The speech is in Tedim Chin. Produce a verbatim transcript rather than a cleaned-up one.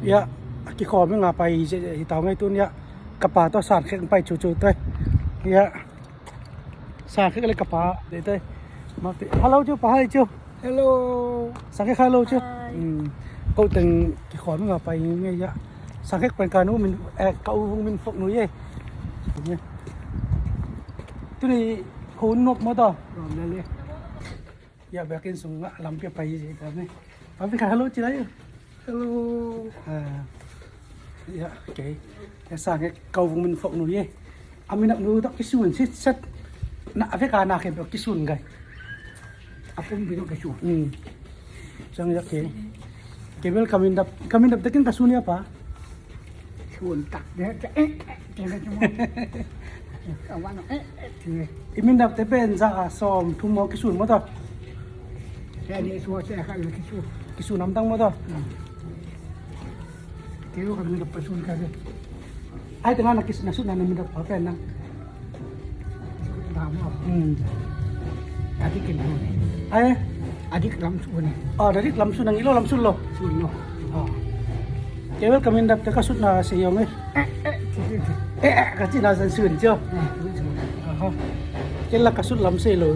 Ya, a kikhawm hi nga pai hi tau ngei tun ya. Ka pa tawh Sangkhek pai cucu tawh. Ya. Sangkhek le ka pa dei tawh. Hello cu pa hai cu. Hello. Sangkhek hello cu. Ko teng kikhawm hi nga pai hi ngei ya. Sangkhek pen ka nu min, eh, ka u Vung Min Fok nu ye. Tuni ko nuam maw tawh. Ya, biakinn sungah lampi a pai hi pa ni. Pa pi kha hello ci lai. Hello. Ya, okay. Ya, Sangkhek ka u Vung Min Fok nu ye. A min ap nu tawh kisun sitset. Na a vek a na khempeuh kisun gai. A pum pi tawh kisun. Sang ya, okay. Kei bel ka min dap, ka min dap takin ka sun ya pa. Sun tak deh, eh, eh, kei na cuma. Kawan, eh, eh, kei. I min dap te pen za a sawm thum maw kisun maw tawh. Kei ni suak se ka kisun. Kisun namtang maw tawh. Kei ka min dap pasun ka deh. Ai tengah na kis na sut na na min dap pa pen na. Lam lo. Hmm. Adik kin lo ni. Ai? Adik lam sut ni. Oh, adik lam sut na ngi lo lam sut lo. Sut lo. Oh. Kei bel ka min dap te ka sut na se yong eh. Eh, eh, ci, ci, ci. Eh, eh, ka ci na san sun cio. Eh, sun, sun. Aha. Kei la ka sut lam se lo.